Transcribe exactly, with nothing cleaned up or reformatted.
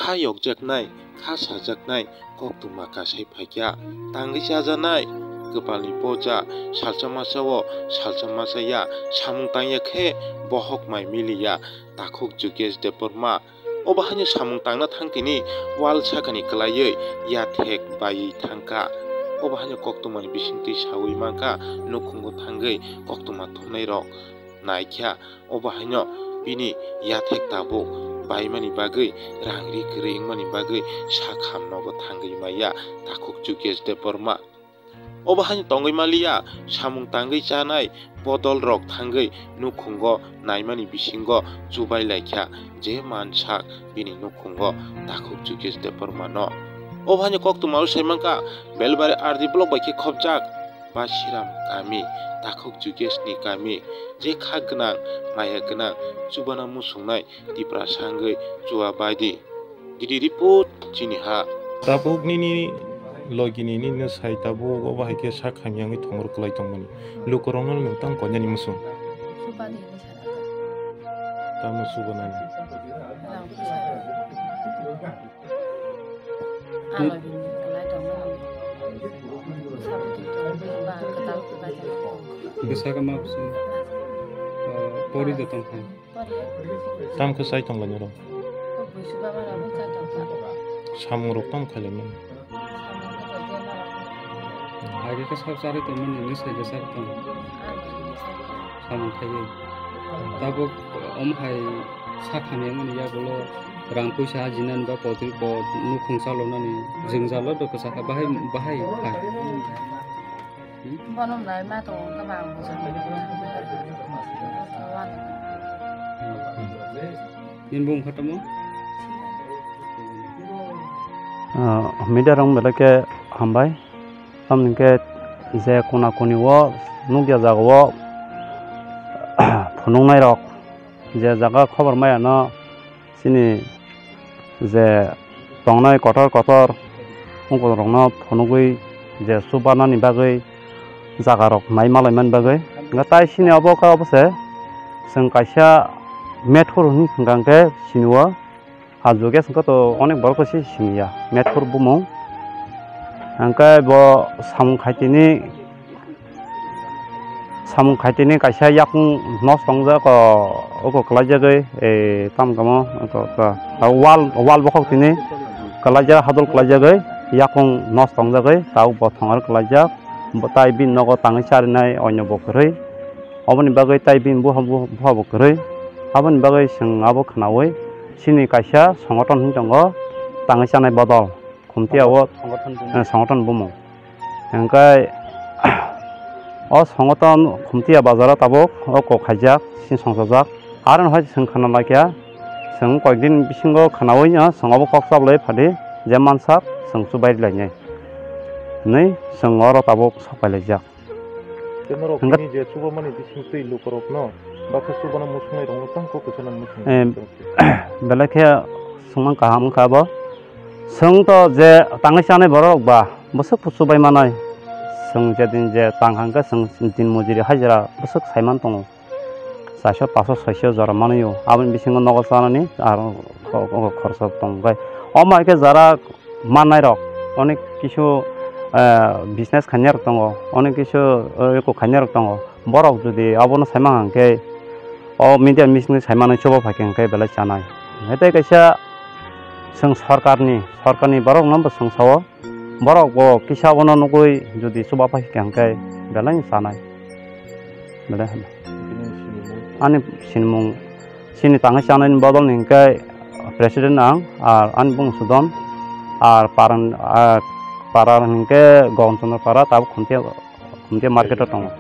Kha yokjaknai, kha sajaknai, koktwma kasai phaikha, tangwi chajanai, kwpalni poja, salsa masao, salsa masaya, samung tangya khe bohok mai miliya, takhuk Jugesh Debbarma. Obo haino samung tangna thang tini wal sakani kwlaiwi yathek baiwi thangkha. Obo haino koktwmani bisingtwi sawi mankha, nukhungo thangwi koktwma thumnairok naikha. Obo haino bini yathek tabuk baimani bagwi, rang ri kwrwi wngmani bagwi sak ham nogo thangwi maya takhuk Jugesh Debbarma. Obo haino tongwi maliya, samung tangwi chanai bodolrok thangwi nukhungo naimani bisingo chubai laikha je mansak bini nukhungo takhuk Jugesh Debbarmano. Obo haino koktwmao sai mankha, Belbari R D block bai khe khopjak Basiram kami, takhuk Jugeshni kami, je kha gwnang, maya gwnang, chubana muchungnai Tiprasa wngwi chuba baidi. Didi report chini ha. Tabuk nini logi nini no sai tabuk obo hai khe sak hamya wngwi thongor kwlai tongmani. Lukurokno nwng tang konyani muchung. Chuba de ni sana ta. Tamo chuba nani. Rang pusa. Alo bini kwlai tongmani. Sabu tong tong ba kwtal kwbai tong. Bwsaka ma pusi. Pori de tong kha. Tam khe chai tong lai norok? Samung rok tam khailai mani. Hai khe sak charwi tong mani, nini sai khe sak tong. Samung khaiwi. Tabuk om hai sak hamya mani yagulo rang puisa ajinani ba potri pot nukhung chalonani jwngjalo do kwchakha bahai bahai phai. Bono nai ma tongo, khe ma ang bujak. Nini bung kha tamo? Ah, media rok belai khe hambai. Tamni khe je kona koni o nukya jaga o phunuknai rok je jaga khobor maya no Chini je tongnai kotor kotor unkolrokno phunugwi je chubanani bagwi jagarok nai malaimani bagwi. Hwnkhe tai chini obo khe obo se chwng kaisa methur hwnwi hwnkha hwnkhe chini o. Ha juge hwnkhe to onek borok se siniya methur bumung. Hwnkhe bo samung khaitini Samung khaitini kaisa yakung nos tongjak, o, oko kwlaijagwi, e, tamo kamo, oko, oko, wal, wal bokhok tini kwlaijak, hadol kwlaijagwi, yakung nos tongjagwi, tabuk bo thongar kwlaijak, bo tai bini nogo tangwi charinai oino bo kwrwi, oboni bagwi tai bini bupha, bupha bo kwrwi, aboni bagwi chwng abo khwnawi chini kaisa songoton hwn tongo tangwi chanai bodol. Khumtiya o, songothon bumung. Eh, songothon bumung. Hingkai o songothon Khumtiya bazar o tabuk o kok khaijak, sini songsajak. Aro no hai chwng khana laikya, chwng koyek din bisingo khanawi no chwng obo kok chablai phadi je mansak chwng chubai lainai. Hinwi chwng oro tabuk sok pai laijak. Tei norok hwnkha- bini je chubamani bising twi lukurokno baksa chubana muchungnai rokno tang kok kwchana muchung. Eh, belai khe swngmang kaham wngkha bo. Chwng to je tangwi chanai borok ba bwswk chubai manai. Chwng je din je tang hwnkhe chwng din mujuri hajira bwswk saiman tongo. Charsho, paso, soisho jora manwi o. Aboni bisingo nogo chanani aro kho-, kho-, khoroksa tong khe. Omo hai khe jara mannairok, onek kisu, eh, business khainairok tongo, onek kisu, eh, eko khainairok tongo. Borok jodi abono saimang hwnkhe, o media bisingtwi saimanwi chuba phaikhe hwnkhe belai chanai. Hwnkhe tei kaisa chwng sorkarni, sorkarni borokno bo chwng sao, borok bo kisa abono nugwi jodi chuba phaikhe hwnkhe belai chanai. Belai hwnwi. Ani sinimung, chini tangwi chanani bodol ni hwnkhe president ang, ar ani bung Sudon, ar paran, ar para hwnkhe Govind Chandra para, tabuk Khumtiya, Khumtiya market o tongo.